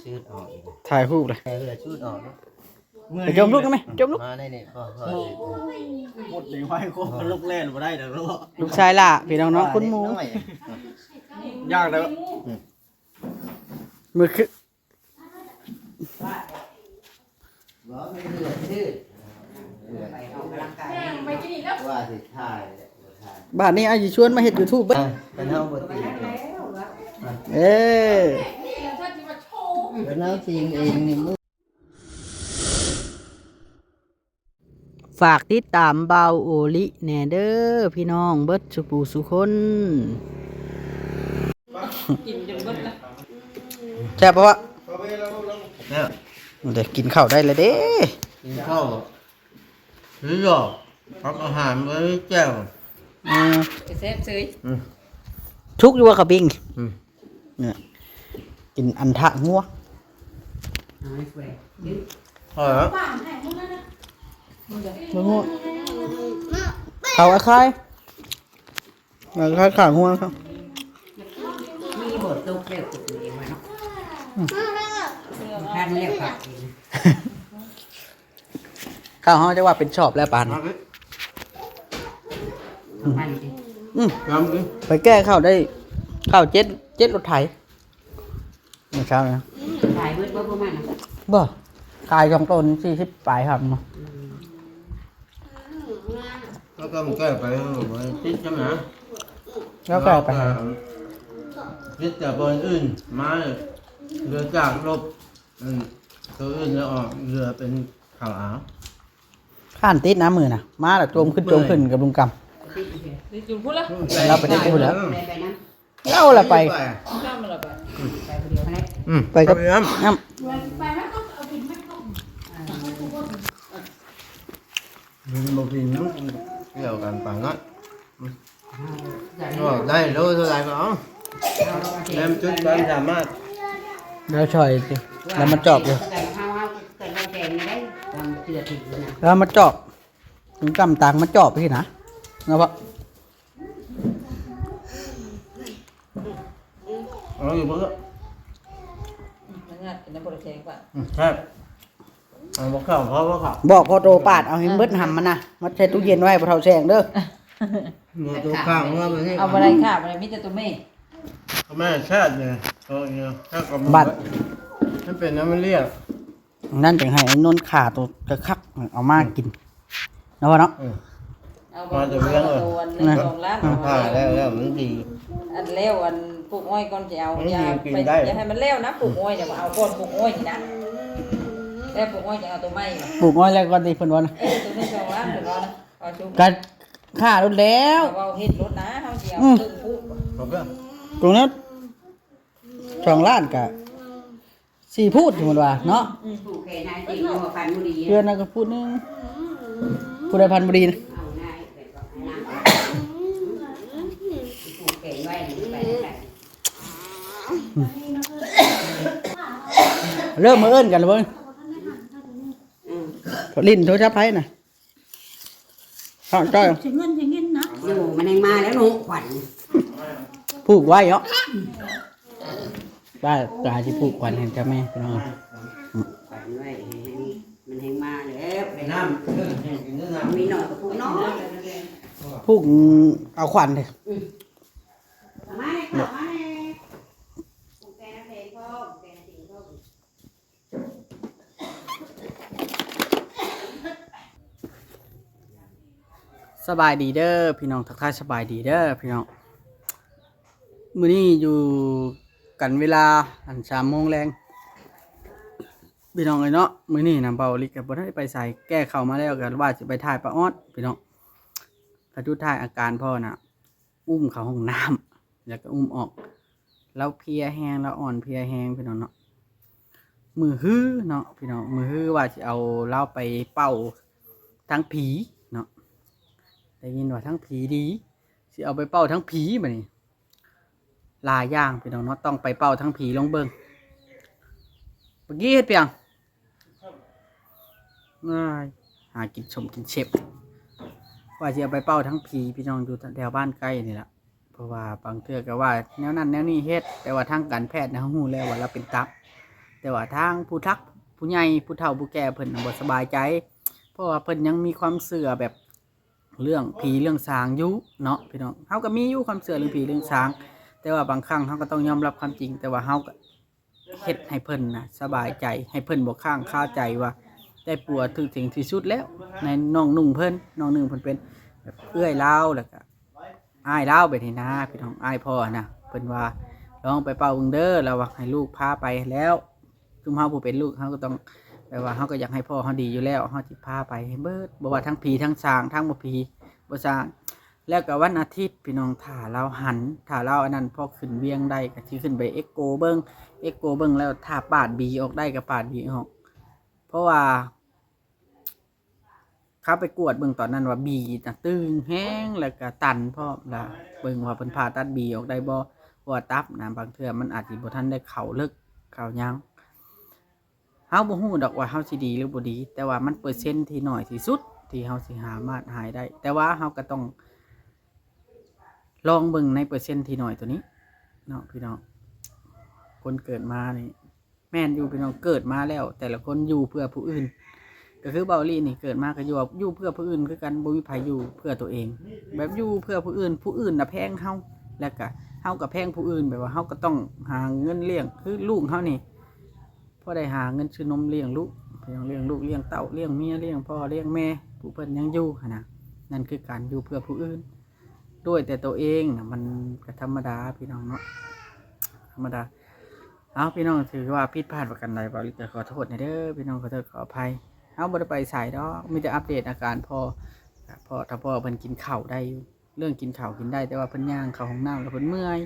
ຈູດອອກອີກ ຖ່າຍຮູບເລີຍ ເອີ ຈູດອອກເນາະ. ໄປຈົ່ມລູກໄດ້ໄໝ? ຈົ່ມລູກ ມາໄດ້ນີ້ ພໍ ພໍ ໝົດເດໄວ້ ຄົນລູກແລ່ນບໍ່ໄດ້ດອກເນາະ. ລູກຊາຍຫຼ້າ ພີ່ນ້ອງເນາະ ຄຸນໝູ ຍາກເດີ. ອືມ ມື້ຄື ບໍ່ ມັນເຫຼືອຊື່ ເຫຼືອ ໄປອອກກຳລັງກາຍ ວ່າຊິຖ່າຍແຫຼະ ບໍ່ຖ່າຍ. ບາດນີ້ອ້າຍຊິຊວນມາເຮັດ YouTube ເບິດ ອ່າ ຄັນເຮົາບໍ່ຕີ ເອີ ຄັນເຮົາຕີເອງນີ້ ຝາກຕິດຕາມບ່າວໂອລິແດ່ເດີພີ່ນ້ອງເບິດສູ່ຜູ້ສູ່ຄົນ. ກິນຈົນເບິດລະ ແຊບບໍ່ວະ? ແຊບ ເດ້ ກິນເຂົ້າໄດ້ແລ້ວເດ້ ກິນເຂົ້າ ຫຼືວ່າກັບອາຫານບໍ່ມີແຈ່ວ ອືມ ກະແຊບເຊີຍ ອືມ ທຸກຢູ່ວ່າເຂົ້າປີ້ງ ອືມ ເນຍ ກິນອັນທະງົວ ເອົາໄວ້ ເອົາໄວ້ ເຂົ້າອາຄາຍ ອາຄາຍຂາງົວ ມີບໍ່ຕົກແລ້ວຕົກເອງວ່າເນາະ ອືມ ທັນແລ້ວປາກເອງ. ເຂົ້າເຮົາຈະວ່າເປັນຊອບແລ້ວປານນີ້ ອືມ ໄປແກ້ເຂົ້າໄດ້ ເຂົ້າເຈັດ ເຈັດລົດໄຖ ມື້ເຊົ້ານີ້ ຂາຍເບິດບໍ່ ບໍ່ ຂາຍສອງໂຕສີ່ສິບປາຍ ອືມ ແລ້ວກໍແກ້ໄປ ຕິດຈຳນະ ແລ້ວແກ້ໄປ ຕິດຈາກບ່ອນອື່ນມາ ເຫຼືອຈາກລົບ ອືມ ໂຕອື່ນແລ້ວອອກ ເຫຼືອເປັນເຂົ້າອາວ ຂ້ານຕິດນະມື້ນະ ມາແລ້ວໂຈມຂຶ້ນໂຈມຂຶ້ນກັບລຸງກຳ ຕິດຢູ່ພຸ້ນລະ ລາວໄປຕິດຢູ່ພຸ້ນແລ້ວ ລາວລະໄປ ໄປນຳ ອືມ ໄປກັບນ້ຳ ມັນບໍ່ກິນ ມັນກ່ຽວກັນປານນັ້ນ ບອກໄດ້ໂລເທົ່າໃດກໍເອົາ ແລ້ວຈຸດຄວາມສາມາດ ແລ້ວຊ່ອຍຕິ ແລ້ວມາຈອບຢູ່ ແລ້ວມາຈອບ ເປັນກຳຕັງມາຈອບພີ້ນະ ເນາະ ເອົາຢູ່ເບິ່ງ ມັນງັດກິນນ້ຳບໍ່ໄດ້ແຂງປານ ອືມ ແຊບ ອັນບໍ່ເຂົ້າ ເພາະບໍ່ເຂົ້າ ບອກພໍ່ໂຕປາດເອົາໃຫ້ເບິດຫຳມັນນະ ມາໃສ່ຕູ້ເຢັນໄວ້ບໍ່ເຖົ້າແຊງເດີ ເມື່ອໂຕຂ້າງເມື່ອບັດນີ້ ເອົາບໍ່ໄດ້ຄ່າ ບໍ່ໄດ້ ມີແຕ່ໂຕແມ່ ໂຕແມ່ແຊບເລີຍ ໂຕນີ້ແຊບກວ່າໝູ່ ບັດ ມັນເປັນນ້ຳມັນລຽກ ນັ້ນຈຶ່ງໃຫ້ໄອ້ນົນຂ້າໂຕຄັກໆ ເອົາມາກິນ ເນາະພໍ່ເນາະ ເອີ ເອົາ ມາແຕ່ວຽງເອີຍ ໂຕອັນໜຶ່ງສອງລ້ານ ອ່າ ແລ້ວ ແລ້ວມັນດີ ອັນແລ້ວ ອັນປູກອ້ອຍກ່ອນຊິເອົາ ມັນດີ ຢ່າ ກິນໄດ້ ຢ່າໃຫ້ມັນແລ້ວນະ ປູກອ້ອຍນະ ເອົາກ່ອນປູກອ້ອຍນີ້ນະ ແລ້ວປູກອ້ອຍຈັ່ງເອົາໂຕໃໝ່ ປູກອ້ອຍແລ້ວກ່ອນຕິ ເພິ່ນວ່ານະ ເອີ ໂຕໜຶ່ງສອງລ້ານ ເພິ່ນວ່ານະ ເອົາຊຸ ກະຂ້າໂລດແລ້ວ ເວົ້າເຮັດໂລດນະ ເຮົາຊິເອົາ ອືມ ເຄິ່ງພູດ ໂຕນັ້ນສອງລ້ານກະ ສີ່ພູດ ສົມມຸດວ່າເນາະ ອືມ ປູກແຂນໃຫ້ຈິງຫົວພັນບໍ່ດີ ເດືອນນັ້ນກໍພູດໜຶ່ງ ຜູ້ໃດພັນບໍ່ດີນະ ເອົາງ່າຍແບບວ່ານັ້ນ ປູກແຂນໄວ້ນີ້ໄປ ເລີ່ມມາເອີ້ນກັນແລ້ວເບິ່ງ ອືມ ຫຼິ້ນໂທລະສັບໃຜນະ? ເອົາ ຈ້ອຍ ຊິເງິນ ຊິເງິນນະ ຢູ່ ມັນແຮ່ງມາແລ້ວເນາະ ຂວັນ ຜູກໄວ້ເນາະ ວ່າຕາຊິຜູກຂວັນໃຫ້ເຈົ້າແມ່ພີ່ນ້ອງ ຂວັນໄວ້ໃຫ້ ມັນແຮ່ງມາແລ້ວ ນ້ຳ ມີໜ້ອຍກໍຜູກໜ້ອຍ ຜູກເອົາຂວັນເດ້ ອືມ ເອົາມາເດ້ ເອົາມາເດ້ ຜູກແຕ່ງເພງພໍ ແຕ່ງຈິງພໍ ສະບາຍດີເດີພີ່ນ້ອງ ທັກທາຍສະບາຍດີເດີພີ່ນ້ອງ ມື້ນີ້ຢູ່ກັນເວລາ ອັນ ສາມໂມງແລງ ພີ່ນ້ອງເອີຍເນາະ ມື້ນີ້ນະ ເບົາລິກກໍບໍ່ໄດ້ໄປໃສ ແກ່ເຂົ້າມາແລ້ວກໍວ່າຊິໄປຖ່າຍປາອອດພີ່ນ້ອງ ແລ້ວສຸດທ້າຍອາການພໍ່ນະ ອຸ້ມເຂົ້າຫ້ອງນ້ຳ ແລ້ວກໍອຸ້ມອອກ ລາວເພຍແຮງ ລາວອ່ອນເພຍແຮງພີ່ນ້ອງເນາະ ມື້ຮືເນາະພີ່ນ້ອງ ມື້ຮືວ່າຊິເອົາລາວໄປເປົ່າທາງຜີເນາະ ໄດ້ຍິນວ່າທາງຜີດີ ຊິເອົາໄປເປົ່າທາງຜີບັດນີ້ ຫຼາຍຢ່າງພີ່ນ້ອງເນາະ ຕ້ອງໄປເປົ່າທາງຜີລອງເບິ່ງ ປາກີເຮັດປຽງ ຫາກິນສົມກິນເຊັບ ວ່າຊິເອົາໄປເປົ່າທາງຜີພີ່ນ້ອງ ຢູ່ແຖວບ້ານໃກ້ນີ້ລະ ເພາະວ່າບາງເທື່ອກໍວ່າແນວນັ້ນແນວນີ້ເຮັດ ແຕ່ວ່າທາງການແພດນະ ເຮົາຮູ້ແລ້ວວ່າລາວເປັນຕັບ ຕ່ວ່າທາງຜູ້ທັກຜູ້ໃຫຍ່ ຜູ້ເຖົ້າຜູ້ແກ່ເພິ່ນບໍ່ສະບາຍໃຈ ເພາະວ່າເພິ່ນຍັງມີຄວາມເຊື່ອແບບເລື່ອງຜີເລື່ອງສາງຢູ່ເນາະພີ່ນ້ອງ. ເຮົາກໍມີຢູ່ຄວາມເຊື່ອເລື່ອງຜີເລື່ອງສາງ ແຕ່ວ່າບາງຄັ້ງເຮົາກໍຕ້ອງຍອມຮັບຄວາມຈິງ ແຕ່ວ່າເຮົາກໍ ເຮັດໃຫ້ເພິ່ນນະສະບາຍໃຈ ໃຫ້ເພິ່ນບໍ່ຄ້າງຄາໃຈວ່າໄດ້ຜົວຖືກເຖິງທີ່ສຸດແລ້ວ ໃນນ້ອງນຸ່ງເພິ່ນ ນ້ອງນຸ່ງເພິ່ນເປັນແບບເອື້ອຍລາວ ແລ້ວກະອ້າຍລາວແບບນີ້ນະ ພີ່ນ້ອງ ອ້າຍພໍ່ນະ ເພິ່ນວ່າລອງໄປເປົ່າເບິ່ງເດີ ລາວວ່າໃຫ້ລູກພາໄປແລ້ວ ຊຸມເຮົາຜູ້ເປັນລູກເຮົາກໍຕ້ອງ ແບບວ່າເຮົາກໍຢາກໃຫ້ພໍ່ເຮົາດີຢູ່ແລ້ວ ເຮົາຊິພາໄປໃຫ້ເບິດ ບໍ່ວ່າທັງຜີທັງສາງ ທັງບໍ່ຜີບໍ່ສາງ ແລ້ວກໍວັນອາທິດ ພີ່ນ້ອງ ຖ້າລາວຫັນ ຖ້າລາວອັນນັ້ນ ພໍຂຶ້ນວຽງໄດ້ ກໍຊິຂຶ້ນໄປເອັກໂກເບິ່ງ ເອັກໂກເບິ່ງແລ້ວ ຖ້າປາດບີອອກໄດ້ ກໍປາດບີອອກ ເພາະວ່າເຂົາໄປກວດເບິ່ງຕອນນັ້ນວ່າບີນະຕຶງແຮງ ແລ້ວກໍຕັນພ້ອມ ແລ້ວເບິ່ງວ່າເພິ່ນຜ່າຕັດບີອອກໄດ້ບໍ່ ເພາະວ່າຕັບນະ ບາງເທື່ອມັນອາດຊິບໍ່ທັນໄດ້ເຂົ້າເລິກເຂົ້າຫຍັງ. ເຮົາບໍ່ຮູ້ດອກວ່າເຮົາຊິດີຫຼືບໍ່ດີ ແຕ່ວ່າມັນເປີເຊັນທີ່ໜ້ອຍທີ່ສຸດທີ່ເຮົາຊິສາມາດຫາຍໄດ້ ແຕ່ວ່າເຮົາກໍຕ້ອງລອງເບິ່ງໃນເປີເຊັນທີ່ໜ້ອຍໂຕນີ້ເນາະ ພີ່ນ້ອງ. ຄົນເກີດມານີ້ ແມ່ນຢູ່ພີ່ນ້ອງ ເກີດມາແລ້ວແຕ່ລະຄົນຢູ່ເພື່ອຜູ້ອື່ນ ກໍຄືເບົາອີ່ຫຼີນີ້ ເກີດມາກໍຢູ່ ຢູ່ເພື່ອຜູ້ອື່ນຄືກັນ ບໍ່ມີໃຜຢູ່ເພື່ອໂຕເອງ ແບບຢູ່ເພື່ອຜູ້ອື່ນ ຜູ້ອື່ນນະແພງເຮົາ ແລ້ວກະເຮົາກໍແພງຜູ້ອື່ນ ແບບວ່າເຮົາກໍຕ້ອງຫາເງິນລ້ຽງ ຄືລູກເຮົານີ້ ພໍໄດ້ຫາເງິນຊື້ນົມລ້ຽງລູກ ລ້ຽງລູກລ້ຽງເຕົ້າ ລ້ຽງເມຍ ລ້ຽງພໍ່ ລ້ຽງແມ່ ຜູ້ເພິ່ນຍັງຢູ່ຫັ້ນນະ. ນັ້ນຄືການຢູ່ເພື່ອຜູ້ອື່ນ ດ້ວຍແຕ່ໂຕເອງນະ ມັນກໍທຳມະດາພີ່ນ້ອງເນາະ ທຳມະດາ. ເອົາ ພີ່ນ້ອງ ຖືວ່າຜິດພາດປະການໃດ ເບົາອີ່ຫຼີກໍຂໍໂທດແດ່ເດີພີ່ນ້ອງ ຂໍໂທດຂໍອະໄພ. ເຮົາບໍ່ໄດ້ໄປໃສດອກ ມີແຕ່ອັບເດດອາການພໍ່ ພໍ່ ຖ້າພໍ່ເພິ່ນກິນເຂົ້າໄດ້ຢູ່ ເລື່ອງກິນເຂົ້າກິນໄດ້ ແຕ່ວ່າເພິ່ນຍ່າງເຂົ້າຫ້ອງນ້ຳແລ້ວເພິ່ນເມື່ອຍ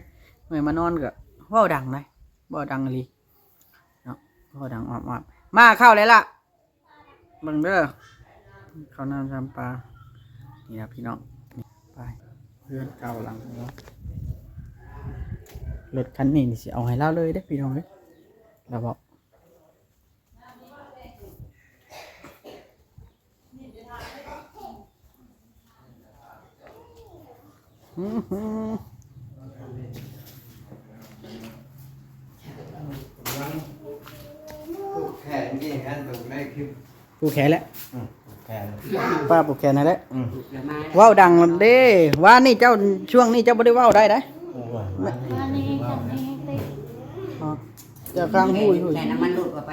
ເມື່ອຍມານອນກໍເວົ້າດັງໃດ ເວົ້າດັງອີ່ຫຼີເນາະ ເວົ້າດັງອອບໆ. ມາເຂົ້າແລ້ວລະ ເບິ່ງເດີ ເຂົ້ານ້ຳຊຳປາ ນີ້ລະພີ່ນ້ອງ ໄປເຮືອນເກົ່າຫຼັງເນາະ. ລົດຄັນນີ້ນີ້ຊິເອົາໃຫ້ລາວເລີຍເດ້ພີ່ນ້ອງເອີຍ ລາວເວົ້າ. ຜູກແຂນນີ້ຫັ້ນ ຕົງໃນຄລິບ ຜູກແຂນແຫຼະ ອືມ ຜູກແຂນ ປ້າຜູກແຂນໃຫ້ແຫຼະ ອືມ ເວົ້າດັງເດ້. ວ່ານີ້ເຈົ້າ ຊ່ວງນີ້ເຈົ້າບໍ່ໄດ້ເວົ້າໄດ້ໃດ ເອີ ວ່ານີ້ ວ່ານີ້ຕິ ອໍ ເຈົ້າຄ້າງຫຸຍຫຸຍ ແຕ່ນ້ຳມັນລົດກໍໄປ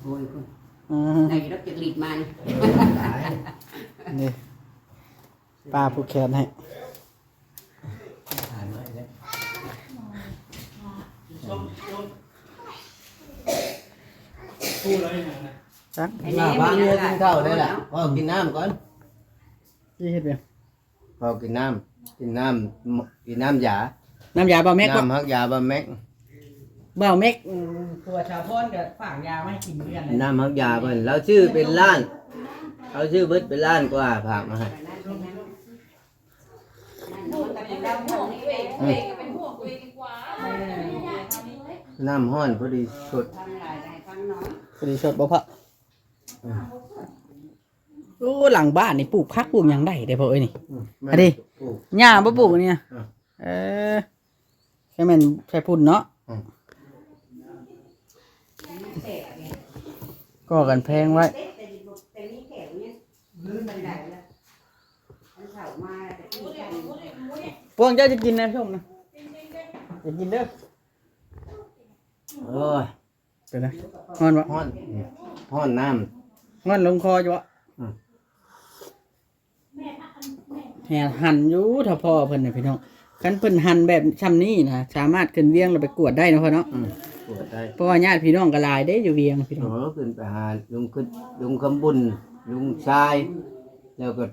ໂອຍພຸ້ນ ອືມ ໄດ້ຢູ່ດອກຈັກລິດມານີ້ ນີ້ ປ້າຜູກແຂນໃຫ້ ຈັກ ມາບ້ານເຮືອກິນເຂົ້າໄດ້ລະ ພໍ່ກິນນ້ຳກ່ອນ ຊິເຮັດຫຍັງ ພໍ່ກິນນ້ຳ ກິນນ້ຳ ກິນນ້ຳຢາ ນ້ຳຢາບ່າວແມັກ ນ້ຳຮັກຢາບ່າວແມັກ ບ່າວແມັກ ອືມ ຜົວສາວພອນກໍຝາກຢາມາໃຫ້ກິນຄືກັນ ນ້ຳຮັກຢາເພິ່ນ ລາວຊື້ເປັນລ້ານ ລາວຊື້ເບິດເປັນລ້ານກວ່າ ຝາກມາໃຫ້ ອືມ ນ້ຳຮ້ອນພໍດີສົດ ພໍດີສົດບໍ່ພະ ອືມ. ໂອ້ ຫຼັງບ້ານນີ້ປູກຜັກປູກຫຍັງໄດ້ເດ້ພໍ່ເອີຍນີ້ ອືມ ອັນນີ້ ປູກ ຫຍ້າບໍ່ປູກອັນນີ້ ອ່າ ເອີ ແຄ່ແມ່ນໃສ່ຝຸ່ນເນາະ ອືມ ກໍ່ກຳແພງໄວ້ ພວກເຈົ້າຈະກິນນະ ສົ້ມນະ ຈະກິນເດີ ໂອ້ຍ. ເປັນໄດ ຮ້ອນບໍ່ ຮ້ອນ ຮ້ອນນ້ຳ ຮ້ອນລົງຄໍຢູ່ບໍ່ ອືມ ແຫ່ຫັນຢູ່ຖ້າພໍ່ເພິ່ນນະພີ່ນ້ອງ ຄັນເພິ່ນຫັນແບບຊ່ຳນີ້ນະ ສາມາດຂຶ້ນວຽງແລ້ວໄປກວດໄດ້ເນາະພໍ່ເນາະ ອືມ ກວດໄດ້ ເພາະວ່າຍາດພີ່ນ້ອງກໍຫຼາຍເດ້ຢູ່ວຽງພີ່ນ້ອງ ເອີ ຂຶ້ນໄປຫາລຸງ ລຸງຄຳບຸນ ລຸງຊາຍ ແລ້ວກໍ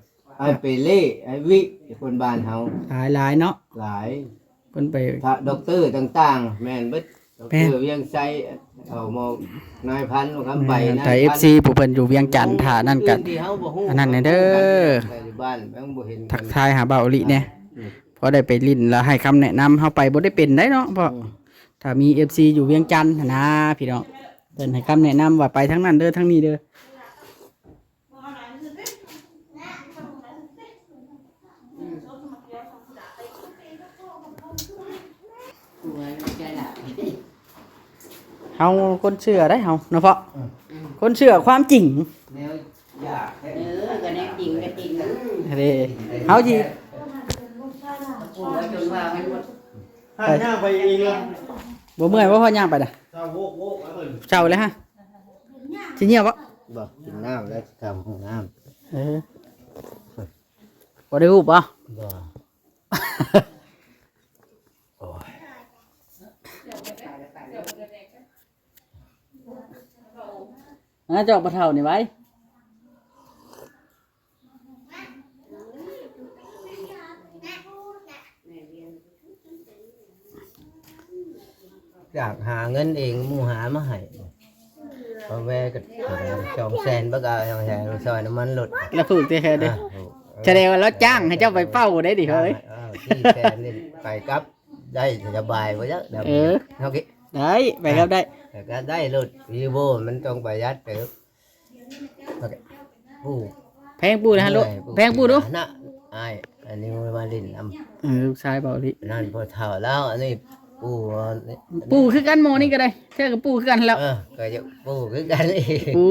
ອ້າຍເປເລ່ ອ້າຍວິ ຄົນບ້ານເຮົາ ຫຼາຍໆເນາະ ຫຼາຍ ເພິ່ນໄປ ພະດັອກເຕີຕ່າງໆ ແມ່ນເບິດ ດັອກເຕີວຽງໄຊ ເອົາໝໍນາຍພັນຄຳໃບ ແມ່ນ ນາຍພັນ ຖ້າເອັຟຊີຜູ້ເພິ່ນຢູ່ວຽງຈັນ ຖ້ານັ້ນກໍ ອັນນັ້ນແດ່ເດີ ຢູ່ບ້ານຍັງບໍ່ເຫັນ ທັກທາຍຫາບ່າວອີ່ຫຼີແດ່ ອືມ ພໍໄດ້ໄປຫຼິ້ນແລ້ວໃຫ້ຄຳແນະນຳ ເຮົາໄປບໍ່ໄດ້ເປັນໄດ໋ເນາະ ເພາະ ອືມ ຖ້າມີເອັຟຊີຢູ່ວຽງຈັນຫັ້ນນາ ພີ່ນ້ອງ ເພິ່ນໃຫ້ຄຳແນະນຳວ່າໄປທາງນັ້ນເດີ ທາງນີ້ເດີ. ໂອ້ຍ ໃຈຫຼາຍ ເ ເຮົາຄົນເຊື່ອໄດ໋ເຮົາເນາະເພາະ ອືມ ຄົນເຊື່ອຄວາມຈິງ ແນວຢາກແທ້ ເອີ ກໍແນວຈິງກໍຈິງ ເດ້ ເຮົາຊິ ປູວ່າຈົນວ່າມັນ ຫາຍ່າງໄປເອງເນາະ ບໍ່ເມື່ອຍບໍ່ ພາຍ່າງໄປນະ ເຊົາໂວກໆ ເຊົາແລ້ວຮະ ຊິຍ່ຽວບໍ່? ບໍ່ ກິນນ້ຳແລ້ວ ຊິເຂົ້າຫ້ອງນ້ຳ ເອີ ບໍ່ໄດ້ຮູບບໍ່? ບໍ່ ໂອ້ຍ ມາຈອກປະເຖົ້ານີ້ໄວ້ ຢາກຫາເງິນເອງ ໝູ່ຫາມາໃຫ້ ພໍ່ແມ່ກໍສອງແສນ ບໍ່ກໍເອົາສອງແສນມາຊ່ອຍນ້ຳມັນລົດ ລະຜູກແທ້ໆເດ້ ອ່າ ສະແດງວ່າລາວຈ້າງໃຫ້ເຈົ້າໄປເຝົ້າໄດ້ນີ້ເຮີ້ຍ ເອີ ສີ່ແສນນີ້ໄປກັບ ໄດ້ສະບາຍບໍ່ຈັກ ເອີ ເຮົາ ໄດ້ ໄປກັບໄດ້ ແຕ່ກໍໄດ້ລົດ ວີໂວ ມັນຕ້ອງປະຢັດເຕີບ ໂອເຄ ປູ ແພງປູນະ ເມື່ອຍ ແພງປູດູ ນະ ອ້າຍ ອັນນີ້ມາຫຼິ້ນນຳ ເອີ ລູກຊາຍເບົາລິ ນັ້ນພໍເຖົ້າແລ້ວ ອັນນີ້ປູ ປູຄືກັນ ໝໍນີ້ກໍໄດ້ ແທ້ກໍປູຄືກັນແລ້ວ ເອີ ກໍຢາກປູຄືກັນອີກ ປູ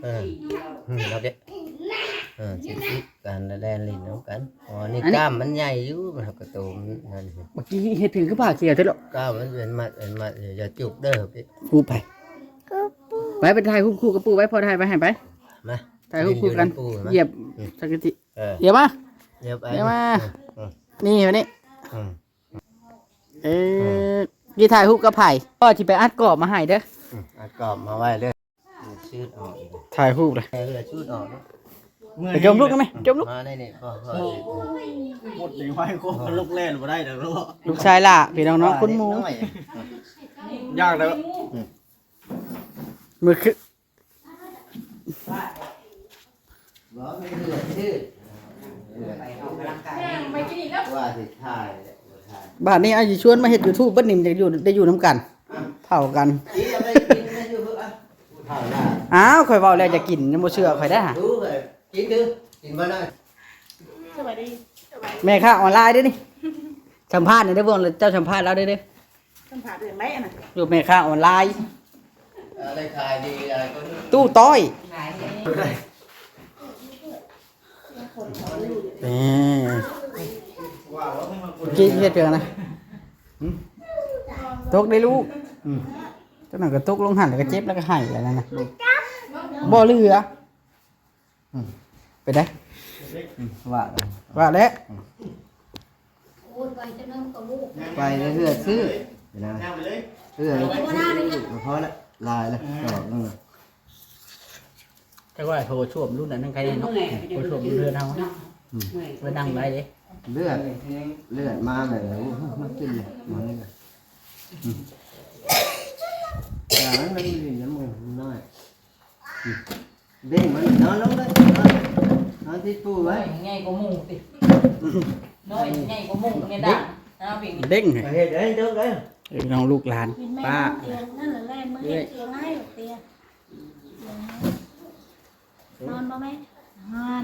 ເອີ ອືມ ໂອເຄ ເອີ ຊິ ຊິ ກັນແລ່ນຫຼິ້ນນຳກັນ ອໍ ນີ້ ອັນນີ້ກ້າມມັນໃຫຍ່ຢູ່ ມັນກໍໂຕມັນນັ້ນ ເມື່ອກີ້ເຮັດເປັນຄືຜ້າຂຽວແທ້ເນາະ ກ້າມມັນເປັນມັດ ເປັນມັດ ຢ່າຈຸກເດີ ປູໄປ ໄປ ໄປຖ່າຍຮູບຄູ່ກັບປູໄວ້ ພໍ່ຖ່າຍໄວ້ໃຫ້ໄປ ມາ ຖ່າຍຮູບຄູ່ກັນ ຢູ່ນຳປູມາ ຢຽບ ອືມ ສັກກະຕິ ເອີ ຢຽບມາ ຢຽບໄປ ຢຽບມາ ອືມ ນີ້ ມານີ້ ອືມ ເອີ ອືມ ນີ້ຖ່າຍຮູບກັບໃຜ? ພໍ່ຊິໄປອັດກອບມາໃຫ້ເດີ ອືມ ອັດກອບມາໄວ້ເດີ ຊຸດອອກ ຖ່າຍຮູບເລີຍ ເອີ ຊຸດອອກ ໄປຈົ່ມລູກໄດ້ໄໝ? ຈົ່ມລູກ ມາໄດ້ນີ້ ພໍ່ ພໍ່ ໝົດນີ້ໄວ້ ຄົນລຸກແລ່ນບໍ່ໄດ້ດອກເນາະ ລູກຊາຍຫຼ້າ ພີ່ນ້ອງເນາະ ຄຸນໝູ ເດັກນ້ອຍ ຍາກເດີ ອືມ ມື້ຄື ບໍ່ ມັນເຫຼືອຊື່ ເຫຼືອ ໄປອອກກຳລັງກາຍ ໄປກິນອີກແລ້ວ ວ່າຊິຖ່າຍ ບໍ່ຖ່າຍ ບາດນີ້ອ້າຍຊິຊວນມາເຮັດຢູທູບເບິດນີ້ ມັນຈະຢູ່ ໄດ້ຢູ່ນຳກັນ ອ່ະ ເຖົ້າກັນ ກິນເອົາໄປກິນນະຢູທູບ ອ່ະ ເຖົ້າລະ ອ້າວ ຂ້ອຍເວົ້າແລ້ວຈະກິນ ຍັງບໍ່ເຊື່ອຂ້ອຍໄດ້ຫະ ກິນເດີ ກິນບໍ່ໄດ້ ສະບາຍດີ ແມ່ຄ້າອອນລາຍເດ້ນີ້ ສຳພາດແດ່ເດີ ເບິ່ງເຈົ້າສຳພາດລາວເດີ ສຳພາດເລື່ອງໃດຫັ້ນນະ ຢູ່ແມ່ຄ້າອອນລາຍ ເອີ ໄດ້ຂາຍດີຫຼາຍຄົນ ຕູ້ຕ້ອຍ ຂາຍດີ ເອີ ກີ້ເຮັດເທື່ອນະ ຫືມ ຕົກໄດ້ລູກ ອືມ ຕົກນັ້ນກໍຕົກລົງຫັ້ນ ແລ້ວກໍເຈັບ ແລ້ວກໍໄຫ້ ແລ້ວນັ້ນນະ ບໍ່ເຫຼືອ. ອືມ ເປັນໃດ? ອືມ ວ່າ ວ່າແຫຼະ ອືມ ໂອ້ຍ ໄປຈະນຳກະລູກ ໄປເລື້ອຍໆ ຊື້ ເປັນຫຍັງ? ເລື່ອຍໆ ພໍແລ້ວ ຫຼາຍແລ້ວ ດອກໜຶ່ງ ແຕ່ວ່າໂຖສ້ວມລຸ້ນນັ້ນຍັງໃຄແນ່ເນາະ ໂຖສ້ວມລຸ້ນເຮືອນເຮົາ ອືມ ໄວ້ນັ່ງໄດ້ເດ້ ເລືອດ ເລືອດມາແລ້ວ ໂອ້ ມາກິນເລີຍ ມາເລີຍ ອືມ ຢ່າມັນ ມັນຢູ່ນຳມືນ້ອຍ ອືມ ເບັງມັນ ນອນລົງເລີຍ ນອນ ນອນຕິດປູໄວ້ ນ້ອຍໃຫຍ່ກວ່າໝູ່ຕິ ນ້ອຍໃຫຍ່ກວ່າໝູ່ແມ່ນດາ ເບັງ ເບັງ ເຮັດໃຫ້ຈົບເລີຍ ເອີ ນ້ອງລູກຫຼານ ເຫັນແມ່ ປ້າ ນອນຕຽງນັ້ນລະ ແລ່ນມາເຮັດຕຽງໃຫ້ ເອີ ຕຽງໃຫ້ ນອນບໍ່ແມ່? ນອນ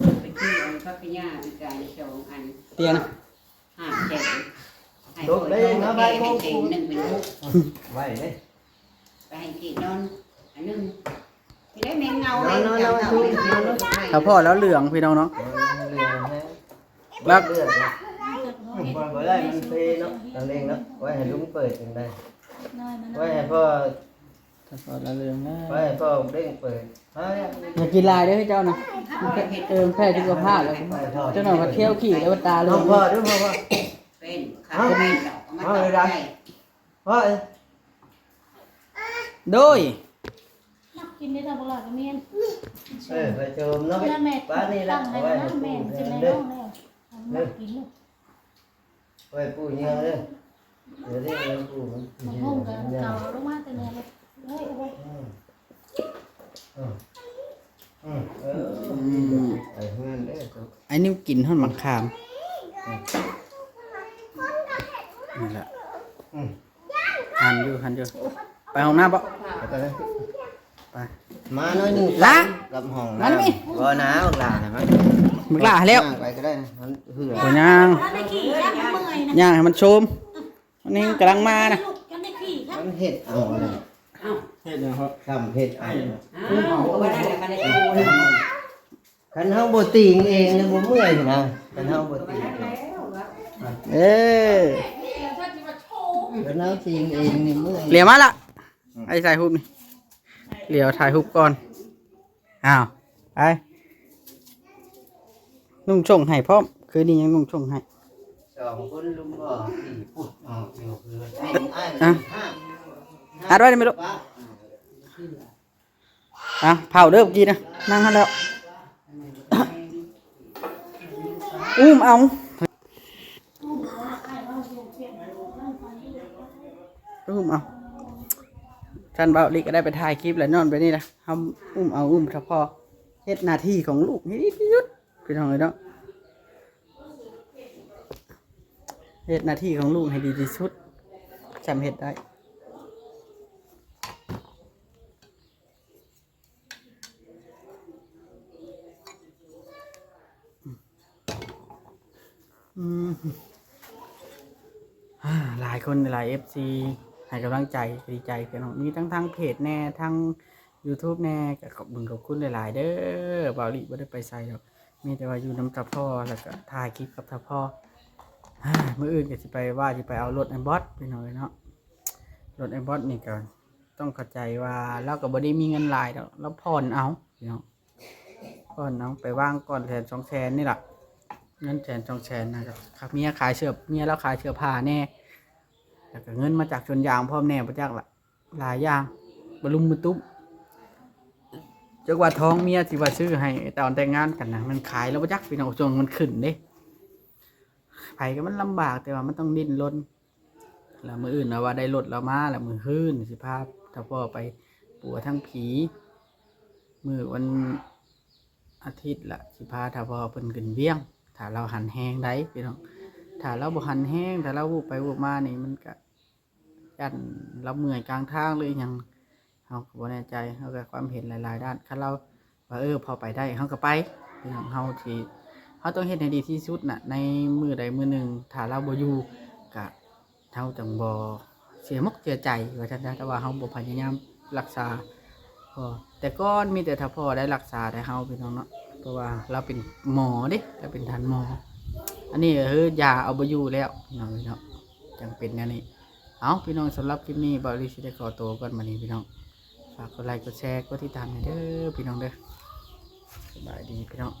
ອືມ ໄປຊື້ເອົາພັກກະຍາປີກາຍສອງອັນ ຕຽງ ຫ້າແສນ ໃຫ້ຂ້ອຍນອນ ໃຫ້ເຕັມໜຶ່ງເປັນຫົກ ໄວ້ເດ້ ໄປໃຫ້ເກດນອນອັນໜຶ່ງ ຊິໄດ້ແມ່ນເງົາ ນອນ ນອນ ນອນ ນອນ ເອົາພໍ່ລາວເຫຼືອງພີ່ນ້ອງເນາະ ເຫຼືອງແຮງ ແບບ ເລືອດນະ ບໍ່ໄດ້ ມັນເພເນາະ ນັກເລງເນາະ ໄວ້ໃຫ້ລຸງເປີດຈັ່ງໃດ ໄວ້ໃຫ້ພໍ່ ຖ້າພໍລະເລື່ອງນະ ໄວ້ໃຫ້ພໍ່ເດ້ງເປີດ ເອີ ຢ່າກິນຫຼາຍເດີເຈົ້ານະ ເອີ ແພ້ສຸຂະພາບແລ້ວ ເຈົ້າໜ້ອຍພັດຖ້ຽວຂີ້ແລ້ວຕາເຫຼືອງ ເອົາພໍ່ເດີ ພໍ່ ພໍ່ ເປັນ ເອົາ ເອົາເລີຍນະ ພໍ່ເອີຍ ໂດຍ ມັກກິນເດ້ ຖ້າບໍ່ຫຼາຍກໍແມ່ນ ເອີ ໄປໂຈມເນາະ ແມ່ ປ້ານີ້ລະ ເອົາໄວ້ໃຫ້ແມ່ ເອົາໄວ້ໃຫ້ປູເດີ ແມ່ຊິໄດ້ຮ້ອງແລ້ວ ມັກກິນເດີ ໄວ້ປູເຍອເດີ ດຽວນີ້ມັນປູມັນ ມັກຫຸ່ງກໍເອົາລົງມາແຕ່ເໜືອເລີຍ ເອີຍ ອືມ ອືມ ເອີ ອືມ ໄປເຮືອນເດີ ໄອ້ນິວກິນຮອດໝາກຂາມ ອືມ ນີ້ລະ ອືມ ຫັ້ນຢູ່ ຫັ້ນຢູ່ ໄປຫ້ອງນ້ຳບໍ່? ໄປ ໄປ ໄປ ມາໜ້ອຍໜຶ່ງ ລະ ກັບຫ້ອງນ້ຳ ມານີ້ ບໍ່ນາ ບັກຫຼ້ານະ ມາ ບັກຫຼ້າແລ້ວ ຍ່າງໄປກໍໄດ້ ມັນເຫື່ອ ບໍ່ຍ່າງ ຍ່າງໃຫ້ມັນໂຊມ ມັນຍັງກຳລັງມານະ. ມັນເຮັດເອົານະ. ເຮັດຫຍັງເພາະ? ຊ້ຳເຮັດເອົານະ. ອ້າວ ກໍວ່ານັ້ນແຫຼະ ຄັນໄດ້ໂຕນະ. ຄັນເຮົາບໍ່ຕີງເອງນີ້ບໍ່ເມື່ອຍນະ. ຄັນເຮົາບໍ່ຕີງເອງ. ເອີ ຄັນເຮົາຕີງເອງນີ້ເມື່ອຍ. ຫຼຽວມາລະ. ອືມ ໄອ້ຖ່າຍຮູບນີ້ ຫຼຽວຖ່າຍຮູບກ່ອນ. ອ້າວ ໄປ ນຸ່ງສົ້ງໃຫ້ພ້ອມ. ຄືນີ້ຍັງນຸ່ງສົ້ງໃຫ້ສອງຄົນ. ລຸງບໍ່ ທີ່ພຸດອອກຢູ່ຄື ອ່ະ ອັດໄວ້ໄດ້ໄໝລູກ? ອ່ະ ເຜົາເດີ ກີ້ນະ ນັ່ງຫັ້ນແລ້ວ. ອຸ້ມເອົາ ອຸ້ມເອົາ. ຊັ້ນເບົາລິກກໍໄດ້ໄປຖ່າຍຄລິບແລ້ວ ນອນໄປນີ້ລະ. ເຮົາອຸ້ມເອົາ ອຸ້ມສະເພາະ ເຮັດໜ້າທີ່ຂອງລູກໃຫ້ດີທີ່ສຸດ ພີ່ນ້ອງເອີຍເນາະ. ເຮັດໜ້າທີ່ຂອງລູກໃຫ້ດີທີ່ສຸດ ຊ່ຳເຮັດໄດ້. ອືມ ຫຼາຍຄົນ ຫຼາຍເອັຟຊີໃຫ້ກຳລັງໃຈ ດີໃຈພີ່ນ້ອງ. ມີທັງທາງເພຈແດ່ ທາງຢູທູບແດ່ ກໍຂອບບຸນຂອບຄຸນຫຼາຍໆເດີ. ເບົາລິບໍ່ໄດ້ໄປໃສດອກ ມີແຕ່ວ່າຢູ່ນຳຕາພໍ່ ແລ້ວກໍຖ່າຍຄລິບກັບຕາພໍ່. ມື້ອື່ນກໍຊິໄປ ວ່າຊິໄປເອົາລົດໄອ້ບອດ ພີ່ນ້ອງເອີຍເນາະ. ລົດໄອ້ບອດນີ້ກໍ ຕ້ອງເຂົ້າໃຈວ່າລາວກໍບໍ່ໄດ້ມີເງິນຫຼາຍດອກ ລາວຜ່ອນເອົາພີ່ນ້ອງ ຜ່ອນເອົາໄປວາງກ່ອນແສນສອງແສນນີ້ລະ. ເງິນແສນສອງແສນນະ ກໍເມຍຂາຍເສື້ອ ເມຍລາວຂາຍເສື້ອຜ້າແດ່ ແລ້ວກໍເງິນມາຈາກສວນຢາງພ້ອມແດ່ ບໍ່ຈັກລະ ຫຼາຍຢ່າງ ບະລຸມມະຕຸ້ມ. ຈັກວ່າທອງເມຍທີ່ວ່າຊື້ໃຫ້ຕອນແຕ່ງງານກັນນະ ມັນຂາຍແລ້ວບໍ່ຈັກພີ່ນ້ອງ ຊ່ວງມັນຂຶ້ນເດ້. ໃຜກໍມັນລຳບາກ ແຕ່ວ່າມັນຕ້ອງດີ້ນລົນ. ແລ້ວມື້ອື່ນລາວວ່າໄດ້ລົດລາວມາ ແລ້ວມື້ຮືນຊິພາຖ້າພໍ່ໄປປົວທັງຜີ. ມື້ວັນອາທິດລະຊິພາຖ້າພໍ່ເພິ່ນຂຶ້ນວຽງ ຖ້າລາວຫັນແຮງໄດ໋ພີ່ນ້ອງ. ຖ້າລາວບໍ່ຫັນແຮງ ຖ້າລາວວູບໄປວູບມານີ້ ມັນກະຢ້ານລາວເມື່ອຍກາງທາງ ຫຼືອີ່ຫຍັງ ເຮົາກໍບໍ່ແນ່ໃຈ. ເຮົາກໍຄວາມເຫັນຫຼາຍໆດ້ານ ຄັນລາວ ວ່າ ເອີ ພໍໄປໄດ້ ເຮົາກໍໄປ ພີ່ນ້ອງ. ເຮົາຊິ ເຮົາຕ້ອງເຮັດໃຫ້ດີທີ່ສຸດນະ ໃນມື້ໃດມື້ໜຶ່ງ ຖ້າລາວບໍ່ຢູ່ ກະເຮົາຈັ່ງບໍ່ເສຍມົກເສຍໃຈວ່າຊັ້ນຊະ ຖ້າວ່າເຮົາບໍ່ພະຍາຍາມລັກສາ. ເພາະແຕ່ກ່ອນມີແຕ່ຖ້າພໍ່ໄດ້ລັກສາແຕ່ເຮົາ ພີ່ນ້ອງເນາະ ເພາະວ່າລາວເປັນໝໍເດ້ ລາວເປັນທ່ານໝໍ. ອັນນີ້ກໍຄືຢາເອົາບໍ່ຢູ່ແລ້ວ ພີ່ນ້ອງເນາະ ຈັ່ງເປັນແນວນີ້. ເອົາ ພີ່ນ້ອງ ສຳລັບຄລິບນີ້ ເບົາລີຊິໄດ້ຂໍໂຕກ່ອນບັດນີ້ ພີ່ນ້ອງ. ຝາກກົດໄລກົດແຊ ກົດຕິດຕາມໃຫ້ເດີ ພີ່ນ້ອງເດີ. ສະບາຍດີ ພີ່ນ້ອງ.